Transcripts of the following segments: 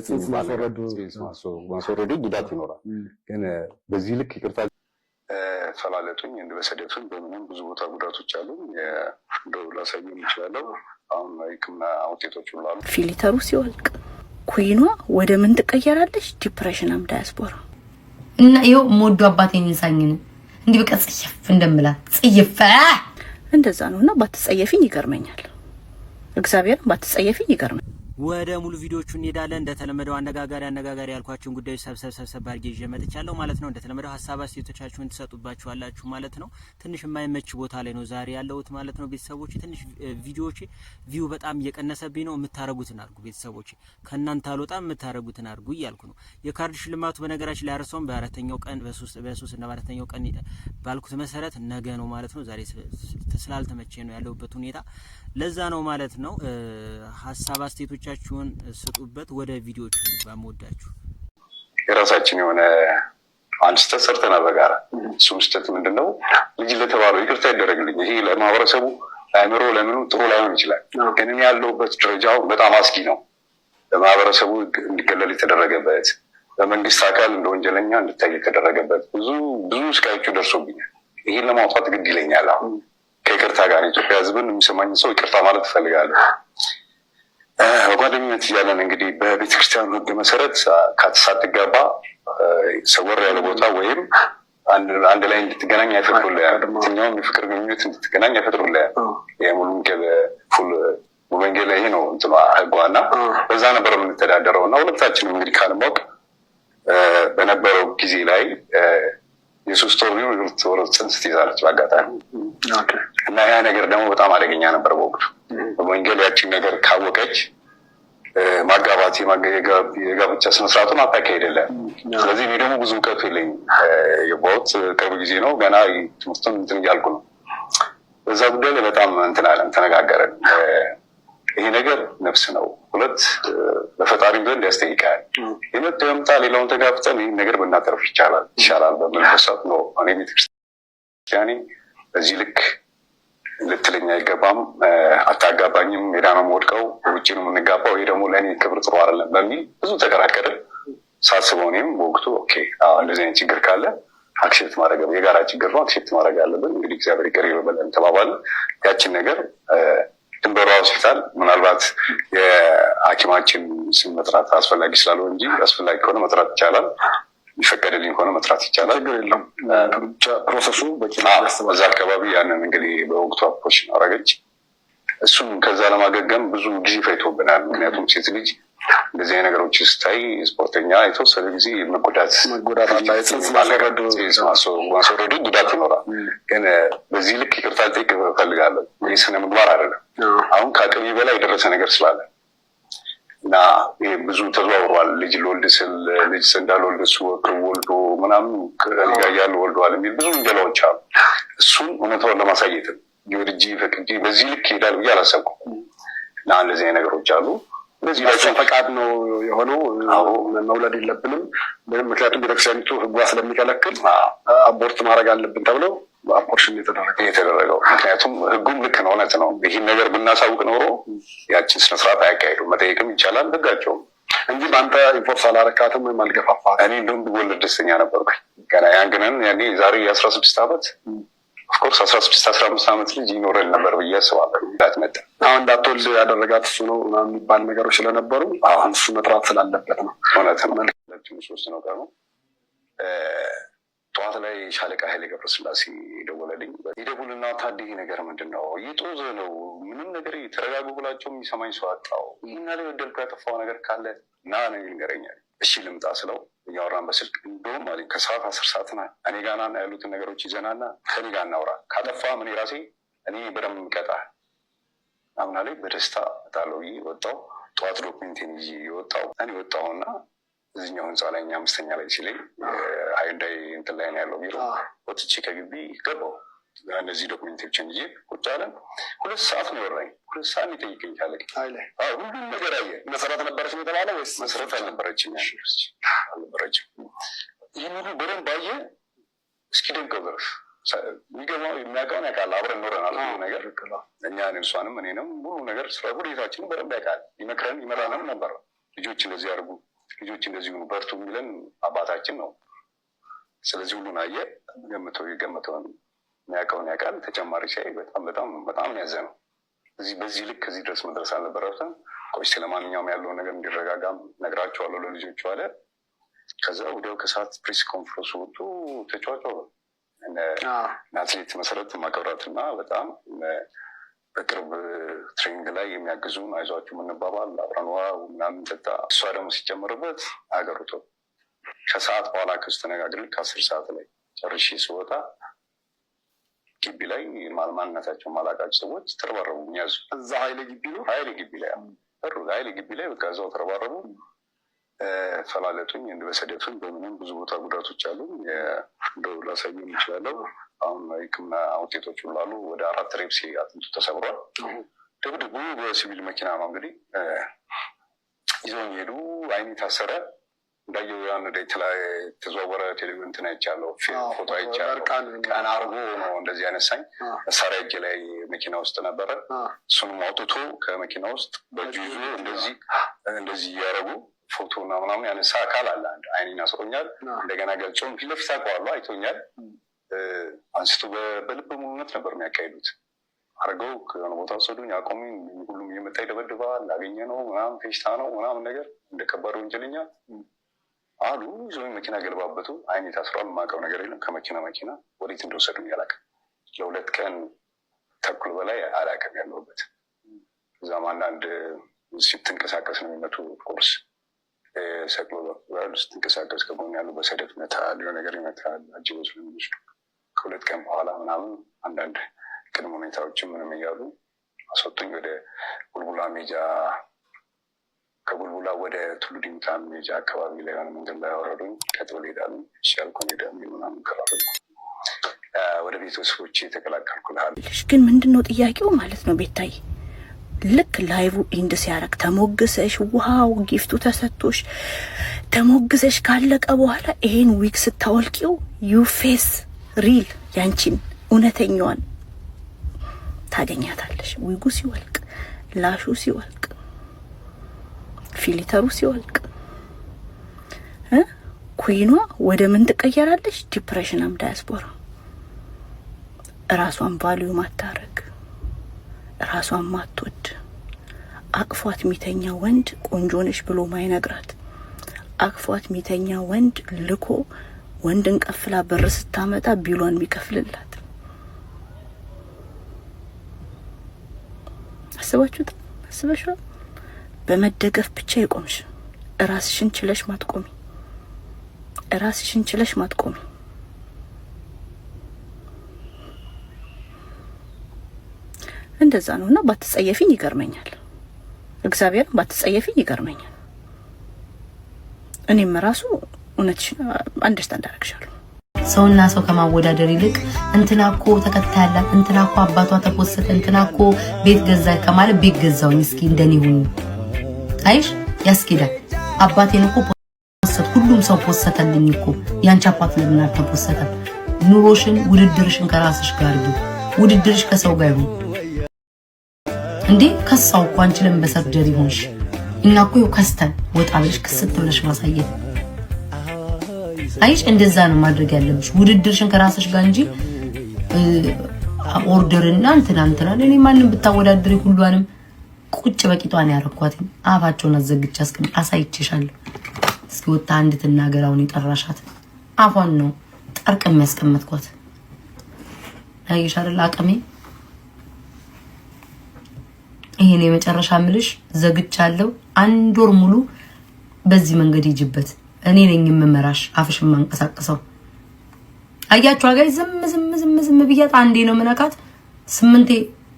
ጽንስ ማስወረዱ ጉዳት ይኖራል። ግን በዚህ ልክ ይቅርታ ፈላለጡኝ በሰደፍም በምንም ብዙ ቦታ ጉዳቶች አሉ። እንደው ላሳየም እችላለሁ። አሁን ሕክምና ውጤቶች ሁሉ አሉ። Filter ኡ ሲወልቅ queen ኗ ወደ ምን ትቀየራለች? Depression ኣም ዳያስፖራ። እና ይኸው የምወደው አባቴን ይንሳኝን እንዲህ በቃ ጽይፍ እንደምላት ጽይፍ። እንደዛ ነው። እና ባትጸየፊኝ ይገርመኛል። እግዚአብሔርን ባትጸየፊኝ ይገርመኛል። ወደ ሙሉ ቪዲዮቹ እንሄዳለን። እንደተለመደው አነጋጋሪ አነጋጋሪ ያልኳቸውን ጉዳዮች ሰብሰብ ሰብሰብ አድርጌ ይዤ መጥቻለሁ ማለት ነው። እንደተለመደው ሀሳብ አስተያየቶቻችሁን ትሰጡባችኋላችሁ ማለት ነው። ትንሽ የማይመች ቦታ ላይ ነው ዛሬ ያለሁት ማለት ነው። ቤተሰቦች፣ ትንሽ ቪዲዮዎቼ view በጣም እየቀነሰብኝ ነው። የምታረጉትን አድርጉ ቤተሰቦች፣ ከእናንተ አልወጣም፣ የምታረጉትን አድርጉ እያልኩ ነው። የካርድ ሽልማቱ በነገራችን ላይ አረሰውም በአራተኛው ቀን፣ በ3 እና በአራተኛው ቀን ባልኩት መሰረት ነገ ነው ማለት ነው። ዛሬ ስላልተመቼ ነው ያለሁበት ሁኔታ፣ ለዛ ነው ማለት ነው። ሀሳብ አስተያየቶቻችሁን ስጡበት። ወደ ቪዲዮቹ በመወዳችሁ። የራሳችን የሆነ አንድ ስህተት ሰርተናል በጋራ። እሱም ስህተት ምንድን ነው? ልጅ ለተባለው ይቅርታ ይደረግልኝ። ይሄ ለማህበረሰቡ ለአእምሮ ለምኑ ጥሩ ላይሆን ይችላል። ግን እኔ ያለሁበት ደረጃው በጣም አስጊ ነው። ለማህበረሰቡ እንዲገለል የተደረገበት፣ በመንግስት አካል እንደ ወንጀለኛ እንድታይ የተደረገበት ብዙ ብዙ ስቃዮቹ ደርሶብኛል። ይህን ለማውጣት ግድ ይለኛል። አሁን ከይቅርታ ጋር የኢትዮጵያ ሕዝብን የሚሰማኝ ሰው ይቅርታ ማለት እፈልጋለሁ። በጓደኝነት እያለን እንግዲህ በቤተክርስቲያኑ ሕግ መሰረት ሳትጋባ ሰወር ያለ ቦታ ወይም አንድ ላይ እንድትገናኝ አይፈቅዱልህም። የትኛውም የፍቅር ግንኙነት እንድትገናኝ አይፈቅዱልህም። የሙሉ ወንጌል full ሙሉ ወንጌል ይሄ ነው እንትኗ ሕጓ እና በዛ ነበር የምንተዳደረው። እና ሁለታችንም እንግዲህ ካለማወቅ በነበረው ጊዜ ላይ የ3 ወር የ2 ወር ጽንስ ትይዛለች በአጋጣሚ። እና ያ ነገር ደግሞ በጣም አደገኛ ነበር በወቅቱ። በወንጌል ያችን ነገር ካወቀች ማጋባት የጋብቻ ስነስርዓቱን አታካሄድልህም። ስለዚህ እኔ ደግሞ ብዙ እውቀቱ የለኝም። የገባሁት ቅርብ ጊዜ ነው። ገና ትምህርቱን እንትን እያልኩ ነው። በዛ ጉዳይ ላይ በጣም እንትን አለን፣ ተነጋገረን። ይሄ ነገር ነፍስ ነው። ሁለት በፈጣሪም ዘንድ ያስጠይቃል። የመጣው ይምጣ፣ ሌላውን ተጋፍጠን ይህን ነገር ብናተርፍ ይቻላል ይሻላል በምልበት ሰዓት ነው እኔ ቤተክርስቲያኔ በዚህ ልክ ልትለኝ አይገባም፣ አታጋባኝም፣ ሜዳ ነው የምወድቀው፣ ውጭ ነው የምንጋባው፣ ይሄ ደግሞ ለእኔ ክብር ጥሩ አይደለም በሚል ብዙ ተከራከርን። ሳስበው እኔም በወቅቱ okay እንደዚህ አይነት ችግር ካለ accept ማድረግ የጋራ ችግር ነው፣ accept ማድረግ አለብን። እንግዲህ እግዚአብሔር ይቅር ይበለን ተባባልን። ያችን ነገር ድንበሯ ሆስፒታል፣ ምናልባት የሐኪማችን ስም መጥራት አስፈላጊ ስላልሆነ እንጂ አስፈላጊ ከሆነ መጥራት ይቻላል። የሚፈቀድልኝ ከሆነ መጥራት ይቻላል። ችግር የለም። Process ኡ በቂ። በዛ አካባቢ ያንን እንግዲህ በወቅቱ abortion አረገች። እሱም ከዛ ለማገገም ብዙ ጊዜ ፈጅቶብናል። ምክንያቱም ሴት ልጅ እንደዚህ አይነት ነገሮች ስታይ ስፖርተኛ የተወሰነ ጊዜ መጎዳት መጎዳት አለ። ጽንስ ማስወረዱ ጉዳት ይኖራል። ግን በዚህ ልክ ይቅርታ ልጠይቅ እፈልጋለሁ። ይህ ስነ ምግባር አይደለም። አሁን ከአቅሜ በላይ የደረሰ ነገር ስላለ እና ብዙ ተዘዋውሯል። ልጅ ልወልድ ስል ልጅ እንዳልወልድ እሱ ወልዶ ምናምን ከእኔ ጋር እያሉ ወልደዋል የሚል ብዙ ውንጀላዎች አሉ። እሱን እውነታውን ለማሳየትም ወድጄ ፈቅጄ በዚህ ልክ ይሄዳል ብዬ አላሰብኩም። እና እንደዚህ አይነት ነገሮች አሉ። እንደዚህ ፈቃድ ነው የሆነው። መውለድ የለብንም፣ ምክንያቱም ቤተክርስቲያኒቱ ሕጓ ስለሚከለክል abort ማድረግ አለብን ተብለው abortion የተደረገው። ምክንያቱም ሕጉም ልክ ነው፣ እውነት ነው። ይህን ነገር ብናሳውቅ ኖሮ ያችን ስነስርዓት አያካሂዱም። መጠየቅም ይቻላል ሕጋቸውም እንጂ በአንተ enforce አላረካትም ወይም አልገፋፋትም። እኔ እንደውም ብወለድ ደስተኛ ነበርኩኝ። ገና ያን ግነን ያኔ ዛሬ የ16 ዓመት፣ of course 16 15 ዓመት ልጅ ይኖረን ነበር ብዬ አስባለሁ። መጣ። አሁን እንዳትወልድ ያደረጋት እሱ ነው ምናምን የሚባል ነገሮች ስለነበሩ አሁን እሱ መጥራት ስላለበት ነው። እውነት ነው። 3 ነው ቀኑ። ጠዋት ላይ ሻለቃ ኃይሌ ገብረስላሴ ደወለልኝ። ይደውልና ታዲያ ይሄ ነገር ምንድን ነው? እየጦዘ ነው። ምንም ነገር ተረጋጉ ብላቸው የሚሰማኝ ሰው አጣው። ይህና ላይ ወደልኩ ያጠፋው ነገር ካለ ና ነው ይንገረኛል። እሺ ልምጣ ስለው እያወራን በስልክ እንደውም አለኝ ከሰዓት 10 ሰዓት ና፣ እኔ ጋር ና፣ ያሉትን ነገሮች ይዘናና ከኔ ጋር እናውራ። ካጠፋ እኔ ራሴ እኔ በደንብ ምቀጣ አምና ላይ በደስታ እመጣለሁ ብዬ ወጣሁ። ጠዋት document ኤን ይዤ የወጣው እኔ ወጣሁና እዚኛው ህንፃ ላይ እኛ አምስተኛ ላይ ሲለኝ ሃይንዳይ እንትን ላይ ነው ያለው ቢሮ። ወጥቼ ከግቢ ገባሁ። እነዚህ document ኦችን ይዤ ቁጭ አለን። 2 ሰዓት ነው ያወራኝ። 2 ሰዓት ይጠይቀኝ ካለ ሁሉም ነገር አየ። መሰረት ነበረች ነው የተባለ ወይስ? መሰረት አልነበረችም፣ አልነበረችም። ይህን ሁሉ በደንብ አየ እስኪደንቀው ድረስ። የሚገባው የሚያውቀውን ያውቃል። አብረን ኖረናል። ሁሉ ነገር እኛ እሷንም እኔንም ሁሉ ነገር ስለ ሁኔታችንን በደንብ ያውቃል። ይመክረን ይመራንም ነበር። ልጆች እንደዚህ ያርጉ፣ ልጆች እንደዚህ ሁኑ፣ በርቱ የሚለን አባታችን ነው። ስለዚህ ሁሉን አየ፣ ገምተው የገመተውን የሚያውቀውን ያውቃል። ተጨማሪ ሲያይ በጣም በጣም በጣም ያዘ ነው። እዚህ በዚህ ልክ እዚህ ድረስ መድረስ አልነበረበትም። ቆይ ስለማንኛውም ያለውን ነገር እንዲረጋጋም ነግራቸዋለሁ ለልጆቹ አለ። ከዛ ወዲያው ከሰዓት press conference ወጥቶ ተጫዋጫ አትሌት መሰረት ማከብራት እና በጣም በቅርብ training ላይ የሚያግዙን አይዟችሁ የምንባባል አብረን ውሃ ምናምን ጠጣ። እሷ ደግሞ ሲጨምርበት አገሩ ከሰዓት በኋላ ክስ ተነጋግረን ከ10 ሰዓት ላይ ጨርሼ ስወጣ ግቢ ላይ ማንነታቸው ማላውቃቸው ሰዎች ተረባረቡ። ያዙ። እዛ ሀይሌ ግቢ ነው። ሀይሌ ግቢ ላይ፣ ሀይሌ ግቢ ላይ በቃ እዛው ተረባረቡ፣ ፈላለጡኝ። እንደ በሰደፍም በምንም ብዙ ቦታ ጉዳቶች አሉ። እንደው ላሳየው እችላለሁ። አሁን ሕክምና ውጤቶች ሁሉ አሉ። ወደ አራት ribs አጥንቱ ተሰብሯል። ድብድቡ በሲቪል መኪና ነው እንግዲህ ይዘውኝ ሄዱ። አይኔ ታሰረ። እንዳየው ያን የተዘዋወረ ቴሌቪዥን እንትን አይቻለሁ፣ ፎቶ አይቻለሁ። ቀን አርጎ ነው እንደዚህ ያነሳኝ። መሳሪያ እጄ ላይ መኪና ውስጥ ነበረ። እሱንም አውጥቶ ከመኪና ውስጥ በእጁ ይዞ እንደዚህ እንደዚህ እያደረጉ ፎቶ እና ምናምን ያነሳ አካል አለ። አንድ አይኔን አስሮኛል። እንደገና ገልጾም ፊት ለፊት አውቀዋለሁ፣ አይቶኛል። አንስቶ በልበ ሙሉነት ነበር የሚያካሂዱት። አድርገው ከሆነ ቦታ ወሰዱኝ፣ አቆሙኝ። ሁሉም እየመጣ ይደበድባል። አገኘ ነው ምናምን ፌሽታ ነው ምናምን ነገር እንደ ከባድ ወንጀለኛ አሉ። ይዞኝ መኪና ገለባበቱ። አይኔ ታስሯል። የማውቀው ነገር የለም። ከመኪና መኪና ወዴት እንደወሰዱኝ አላውቅም። ለ2 ቀን ተኩል በላይ አላውቅም ያለሁበት። እዛም አንዳንድ ስትንቀሳቀስ ነው የሚመቱ፣ of course ሰቅሎ ስትንቀሳቀስ ከጎን ያሉ በሰደፍ ይመታል፣ የሆነ ነገር ይመታል። አጅቦ ስለሚወስዱ ከ2 ቀን በኋላ ምናምን አንዳንድ ቅድመ ሁኔታዎችን ምንም እያሉ አስወጡኝ። ወደ ቡልቡላ ሜጃ፣ ከቡልቡላ ወደ ቱሉ ዲምታ ሜጃ አካባቢ ላይ የሆነ መንገድ ላይ አወረዱኝ። ቀጥ ብሎ ሄዳሉ። እሺ አልኩኝ። ሄደ ምናምን ከባቢ ወደ ቤተሰቦቼ የተቀላቀልኩልሃል። ግን ምንድን ነው ጥያቄው ማለት ነው ቤታይ፣ ልክ live end ሲያደርግ ተሞግሰሽ wow gift ኡ ተሰጥቶሽ ተሞግሰሽ ካለቀ በኋላ ይሄን ዊግ ስታወልቂው your face real ያንቺን እውነተኛዋን ታገኛታለሽ። ዊጉ ሲወልቅ፣ lash ኡ ሲወልቅ፣ filter ኡ ሲወልቅ queen ኗ ወደ ምን ትቀየራለች? Depression ኣም ዳያስፖራ ራሷን value ማታረግ፣ ራሷን ማትወድ፣ አቅፏት ሚተኛ ወንድ ቆንጆ ነሽ ብሎ ማይነግራት፣ አቅፏት ሚተኛ ወንድ ልኮ ወንድን ቀፍላ ብር ስታመጣ ቢሏን የሚከፍልላት አስባችሁት አስበሽዋል? በመደገፍ ብቻ የቆምሽ፣ ራስሽን ችለሽ ማትቆሚ፣ ራስሽን ችለሽ ማትቆሚ። እንደዛ ነው እና ባትጸየፊኝ ይገርመኛል። እግዚአብሔርን ባትጸየፊኝ ይገርመኛል። እኔም ራሱ እውነትሽ understand አደርግሻለሁ። ሰውና ሰው ከማወዳደር ይልቅ እንትና እኮ ተከታይ ያላት፣ እንትና እኮ አባቷ ተፖሰተ፣ እንትና እኮ ቤት ገዛ ከማለት ቤት ገዛውኝ እስኪ እንደኔ ሁኑ። አይሽ ያስኬዳል። አባቴን እኮ post ሁሉም ሰው ፖሰተልኝ እኮ፣ ያንቺ አባት ለምን አልተፖሰተም? ኑሮሽን ውድድርሽን ከራስሽ ጋር ይሁን። ውድድርሽ ከሰው ጋር ይሁን እንዴ። ከሳው እኮ አንቺ ለምን በ surgery ሆንሽ? እኛ እኮ ይኸው ከስተን ወጣ ብለሽ ክስት ብለሽ ማሳየት አይሽ፣ እንደዛ ነው ማድረግ ያለብሽ። ውድድርሽን ከራስሽ ጋር እንጂ order እና እንትና እንትና እኔ ማንም ብታወዳድሪ ሁሏንም ቁጭ በቂጧን ያረኳት አፋቸውን አዘግቼ አሳይቼሻለሁ። እስኪ ወጣ አንድ ትናገር። አሁን የጠራሻት አፏን ነው ጠርቅም ያስቀመጥኳት። አየሽ አይደል አቅሜ። ይሄን የመጨረሻ ምልሽ ዘግቻለሁ። አንድ ወር ሙሉ በዚህ መንገድ ሂጂበት። እኔ ነኝ የምመራሽ፣ አፍሽ የማንቀሳቀሰው። አያችሁ አጋይ ዝም ዝም ዝም ዝም ብያት አንዴ ነው ምነካት። ስምንቴ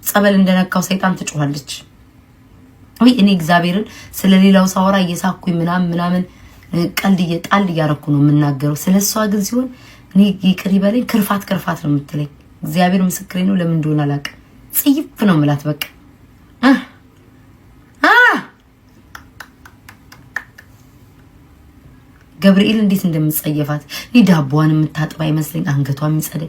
ጸበል እንደነካው ሰይጣን ትጮኻለች። ወይ እኔ እግዚአብሔርን ስለሌላው ሳወራ እየሳኩኝ ምናምን ምናምን ቀልድ እየጣል እያረኩ ነው የምናገረው። ስለሷ ግን ሲሆን እኔ ይቅር ይበለኝ ክርፋት ክርፋት ነው የምትለኝ። እግዚአብሔር ምስክሬ ነው። ለምን እንደሆነ አላውቅም። ጽይፍ ነው የምላት በቃ። ገብርኤል እንዴት እንደምጸየፋት፣ እኔ ዳቦዋን የምታጥባ አይመስለኝ፣ አንገቷ የሚጸደ።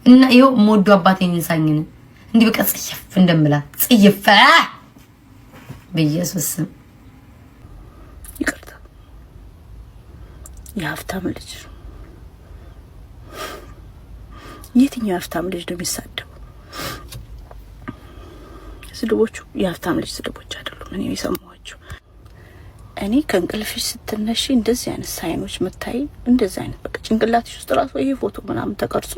እና ይኸው የምወደው አባቴን ይንሳኝን እንዲህ በቃ ጽይፍ እንደምላት ጽይፍ በኢየሱስ ስም። ይቅርታ፣ የሀብታም ልጅ፣ የትኛው የሀብታም ልጅ ነው የሚሳደቡ? ስድቦቹ የሀብታም ልጅ ስድቦች አይደሉም። እኔ የሰማኋቸው፣ እኔ ከእንቅልፍሽ ስትነሺ እንደዚህ አይነት sign ኦች ምታይ፣ እንደዚህ አይነት በቃ ጭንቅላትሽ ውስጥ ራሱ ይሄ ፎቶ ምናምን ተቀርጾ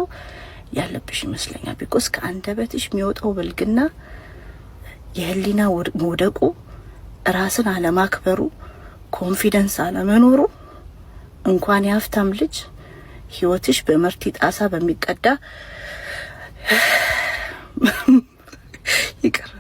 ያለብሽ ይመስለኛል። Because ከአንደበትሽ የሚወጣው ብልግና፣ የህሊና መውደቁ፣ ራስን አለማክበሩ፣ confidence አለመኖሩ፣ እንኳን የሀብታም ልጅ ህይወትሽ በመርቲ ጣሳ በሚቀዳ ይቅር።